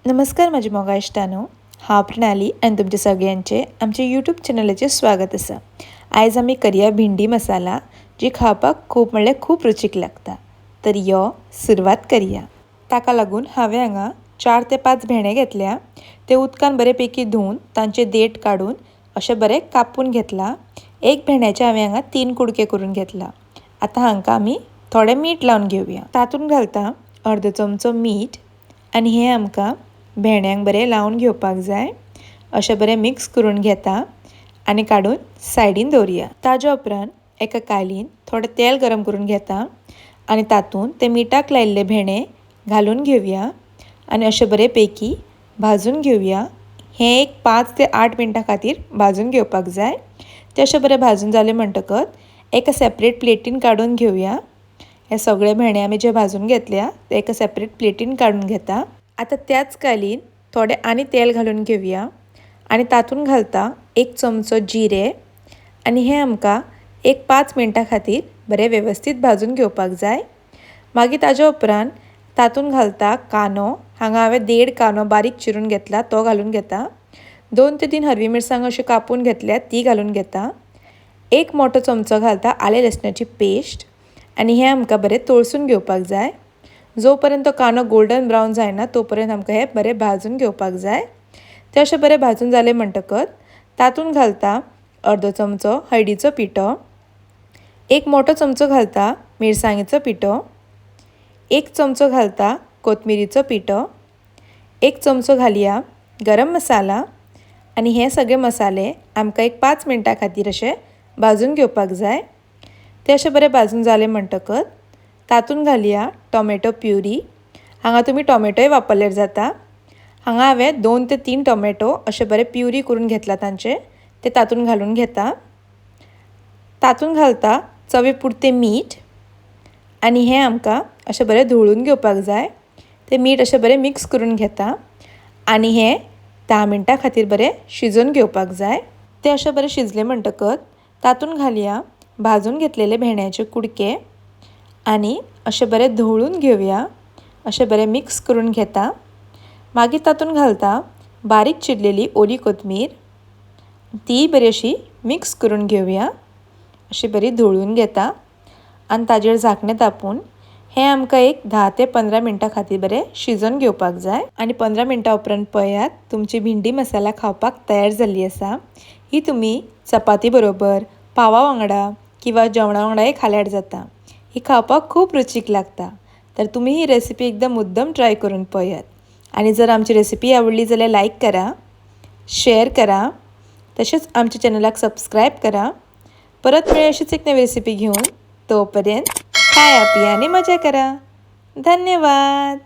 नमस्कार म्हज्या मोगा इश्टांनो, हांव प्रणाली आनी तुमच्या सगळ्यांचे आमच्या यूट्यूब चॅनलाचेर स्वागत आसा. आयज आमी करया भिंडी मसाला, जी खावपाक खूब म्हणल्यार खूब रुचीक लागता. तर यो सुरवात करया. ताका लागून हांवें हांगा 4 ते 5 भेंडे घेतल्या. ते उदकान बरे पैकी धुवन तांचे देठ काडून अशें बरें कापून घेतला. एक भेंड्याचे हांवें हांगा 3 कुडके करून घेतला. आतां हांकां आमी थोडें मीठ लावन घेवया. तातूंत घालता अर्दो चमचो मीठ आनी हें आमकां भेंड्यांक बरें लावन घेवपाक जाय. अशें बरें मिक्स करून घेता आनी काडून सायडीन दवरुया. ताज्या उपरांत एका कायलीन थोडें तेल गरम करून घेता आनी तातूंत ते मिठाक लायिल्ले भेंडे घालून घेवया आनी अशें बरे पैकी भाजून घेवया. हें एक 5 ते 8 मिनटां खातीर भाजून घेवपाक जाय. ते अशें बरें भाजून जालें म्हणटकच एका सेपरेट प्लेटीन काडून घेवया. हे सगळे भेंडे आमी जे भाजून घेतल्या ते एका सेपरेट प्लेटीन काडून घेता. आतां त्याच कायलीन थोडें आनी तेल घालून घेवया आनी तातूंत घालता 1 चमचो जिरे आनी हें आमकां एक 5 मिनटां खातीर बरें वेवस्थीत भाजून घेवपाक जाय. मागीर ताज्या उपरांत तातूंत घालता कांदो. हांगा हांवें 1.5 कांदो बारीक चिरून घेतला तो घालून घेता. 2 ते 3 हरवी मिरसांग अश्यो कापून घेतल्या ती घालून घेता. 1 मोठो चमचो घालता आले लसणाची पेस्ट आनी हें आमकां बरें तळसून घेवपाक जाय. जो पर्यंत तो कांदो गोल्डन ब्रावन जायना तो पर्यंत आमकां हें बरें भाजून घेवपाक जाय. ते अशें बरें भाजून जालें म्हणटकच तातूंत घालता अर्दो चमचो हळदीचो पिठो, 1 मोठो चमचो घालता मिरसांगेचो पिठो, 1 चमचो घालता कोथमिरीचो पिठो, 1 चमचो घालया गरम मसाला आनी हे सगळे मसाले आमकां एक 5 मिनटां खातीर अशें भाजून घेवपाक जाय. ते अशें बरें भाजून जालें म्हणटकच तातूंत घालया टोमॅटो प्युरी. हांगा तुमी टोमॅटोय वापरल्यार जाता. हांगा हांवें 2 ते 3 टोमॅटो अशें बरें प्युरी करून घेतला तांचे, ते तातूंत घालून घेता. तातूंत घालता चवे पुरतें मीठ आनी हें आमकां अशें बरें धोळून घेवपाक जाय. तें मीठ अशें बरें मिक्स करून घेता आनी हें 10 मिनटां खातीर बरें शिजोवन घेवपाक जाय. तें अशें बरें शिजलें म्हणटकच तातूंत घालया भाजून घेतलेले भेंड्याचे कुडके आनी अशें बरें धोळून घेवया. अशें बरें मिक्स करून घेता. मागीर तातूंत घालता बारीक चिरलेली ओली कोथमीर, ती बरी अशी मिक्स करून घेवया. अशी बरी धोळून घेता आनी ताजेर झाकणें तापून हें आमकां एक 10 ते 15 मिनटां खातीर बरें शिजोवन घेवपाक जाय. आनी 15 मिनटां उपरांत पळयात तुमची भिंडी मसाला खावपाक तयार जाल्ली आसा. ही तुमी चपाती बरोबर, पावा वांगडा किंवा जेवणा वांगडाय खाल्यार जाता. ही खावपाक खूब रुचीक लागता. तर तुमी ही रेसिपी एकदम मुद्दम ट्राय करून पळयात. आनी जर आमची रेसिपी आवडली जाल्यार लायक करा, शेअर करा, तशेंच आमच्या चॅनलाक सबस्क्रायब करा. परत मेळूया अशीच एक नवी रेसिपी घेवन. तोपर्यंत खाया पिया आनी मजा करा. धन्यवाद.